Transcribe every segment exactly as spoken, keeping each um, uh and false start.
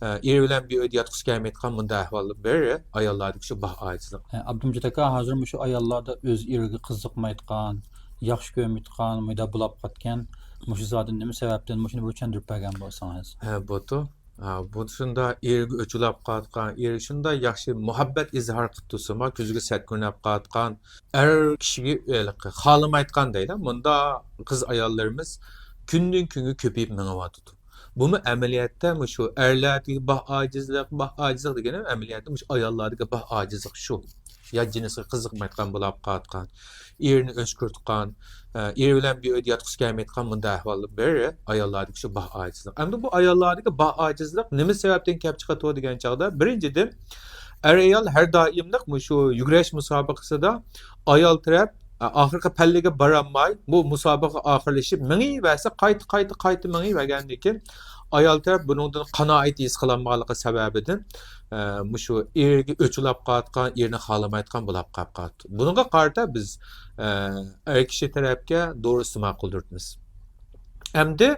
ئېرى بىلەن بىر ئۆيدە ياتقۇسى كەلمەيدىغان مۇنداق ئەھۋالدىن بىرى ئاياللاردىكى شۇ باھ ئاجىزلىق. ئابدۇمجىت ئاكا، ھازىر مۇشۇ ئاياللاردا ئۆز ئېرىگە قىزىقمايدىغان، ياخشى كۆرمەيدىغان، مۇنداق بولاپ قالغان، مۇشۇ زادى نېمە سەۋەبتىن، مۇشۇنى بىر چۈشەندۈرۈپ بەرگەن بولسىڭىز. ھە، بوپتۇ. ھە، بۇ شۇنداق ئېرىگە ئۆچ ئۇلاپ قالغان، ئېرى شۇنداق ياخشى مۇھەببەت ئىزھار قىلىپ تۇرسىمۇ، كۆزىگە سەت كۆرۈنۈپ قالغان، ئەر كىشىگە ھېلىقى خالىمايدىغان دەيلى، مۇنداق قىز ئاياللىرىمىز كۈندىن كۈنگە كۆپىيىپ مېڭىۋاتىدۇ. بۇمۇ ئەمەلىيەتتە مۇشۇ ئەرلەردىكى باھ ئاجىزلىق، باھ ئاجىزلىق دېگىنى ئەمەلىيەتتە مۇشۇ ئاياللاردىكى باھ ئاجىزلىق شۇ. يات جىنسقا قىزىقمايدىغان بولاپ قالغان، ئېرىنى ئۆچ كۆرىدىغان، ئە، ئېرى بىلەن بىر ئۆيدە ياتقۇسى كەلمەيدىغان مۇنداق ئەھۋالدىن بىرى ئاياللاردىكى شۇ باھ ئاجىزلىق. ئەمدى بۇ ئاياللاردىكى باھ ئاجىزلىق نېمە سەۋەبتىن كەپ چىقىدۇ دېگەن چاغدا، بىرىنچىدىن، ئەر ئايال ھەر دائىملىق مۇشۇ يۈگۈرۈش مۇسابىقىسىدا ئايال تەرەپ، ئە، ئاخىرقى پەللىگە بارالماي، بۇ مۇسابىقە ئاخىرلىشىپ مېڭىۋەرسە، قايتا، قايتا، قايتا مېڭىۋەرگەندىن كېيىن، ئايال تەرەپ بۇنىڭدىن قانائەت ھېس قىلالمىغانلىقى سەۋەبىدىن، ئە، مۇشۇ ئېرىگە ئۆچ ئۇلاپ قالىدىغان، ئېرىنى خالىمايدىغان بولاپ قاپ قالىدۇ. بۇنىڭغا قارىتا بىز، ئە، ئەر كىشى تەرەپكە دورا ئىستېمال قىلدۇرىمىز. ئەمدى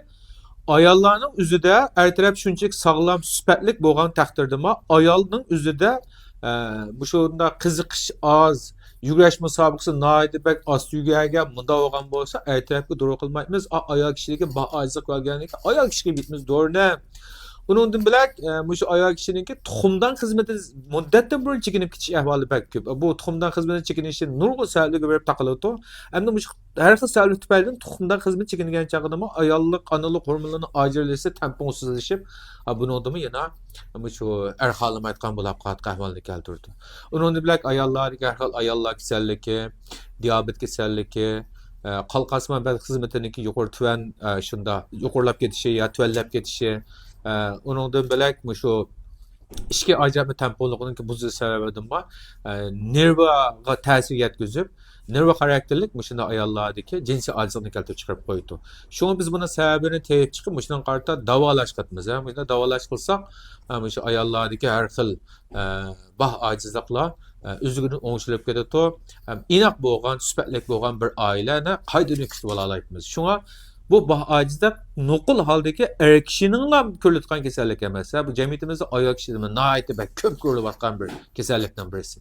ئاياللارنىڭ ئۆزىدە ئەر تەرەپ شۇنچىلىك ساغلام، سۈپەتلىك بولغان تەقدىردىمۇ، ئايالنىڭ ئۆزىدە، ئە، مۇشۇنداق قىزىقىش ئاز، يۈگۈرۈش مۇسابىقىسى ناھايىتى بەك ئاز تۈگىگەن، مۇنداق بولغان بولسا، ئەر تەرەپكە دورا قىلمايمىز. ئا-، ئايال كىشىلىكى باھ ئاجىزلىق بەرگەندىن كېيىن ئايال كىشىگە بېرىمىز دورىنى. ئۇنىڭدىن بۆلەك، ئە، مۇشۇ ئايال كىشىنىڭكى تۇخۇمدان خىزمىتى مۇددەتتىن بۇرۇن چېكىنىپ كېتىش ئەھۋالى بەك كۆپ. بۇ تۇخۇمدان خىزمىتى چېكىنىشى نۇرغۇن سەۋەبلەرگە بېرىپ تاقىلىدۇ. ئەمدى مۇشۇ ھەر خىل سەۋەبلەر تۈپەيلىدىن تۇخۇمدان خىزمىتى چېكىنگەن چاغدىمۇ ئاياللىق، ئانىلىق ھورمونلىرىنىڭ ئاجرىلىشى تەڭپۇڭسىزلىشىپ، ئا، بۇنىڭدىمۇ يەنە مۇشۇ ئەر خالىمايدىغان بولاپ قالغان ئەھۋالنى كەلتۈرىدۇ. ئۇنىڭدىن بۆلەك ئاياللاردىكى ھەر خىل ئاياللار كېسەللىكى، دىيابېت كېسەللىكى، ئە، قالقانسىمان بەدەن خىزمىتىنىڭكى يۇقىرى تۆۋەن، ئە، شۇنداق يۇقىرىلاپ كېتىشى يا تۆۋەنلەپ كېتىشى، ئە، ئۇنىڭدىن بۆلەك مۇشۇ ئىچكى ئاجراتما تەڭپۇڭلۇقىنىڭكى بۇزۇلۇش سەۋەبىدىنمۇ، ئە، نېرۋىغا تەسىر يەتكۈزۈپ، نېرۋا خاراكتېرلىك مۇشۇنداق ئاياللاردىكى جىنسىي ئاجىزلىقنى كەلتۈرۈپ چىقىرىپ قويىدۇ. شۇڭا بىز بۇنىڭ سەۋەبىنى تېپىپ چىقىپ، مۇشۇنىڭغا قارىتا داۋالاش قىلىمىز. ھە، مۇشۇنداق داۋالاش قىلساق، ھە، مۇشۇ ئاياللاردىكى ھەر خىل، ئە، باھ ئاجىزلىقلار، ئە، ئۆزلۈكىدىن ئوڭشىلىپ كېتىدۇ. ھەم ئىناق بولغان، سۈپەتلىك بولغان بىر ئائىلىنى قايتىدىن كۈتۈپ ئالالايمىز. شۇڭا بۇ باھ ئاجىزلىق نوقۇل ھالدىكى ئەر كىشىنىڭلا كۆرۈلىدىغان كېسەللىك ئەمەس. ھە، بۇ جەمئىيىتىمىزدە ئايال كىشىدىمۇ ناھايىتى بەك كۆپ كۆرۈلۈۋاتقان بىر كېسەللىكنىڭ بىرسى.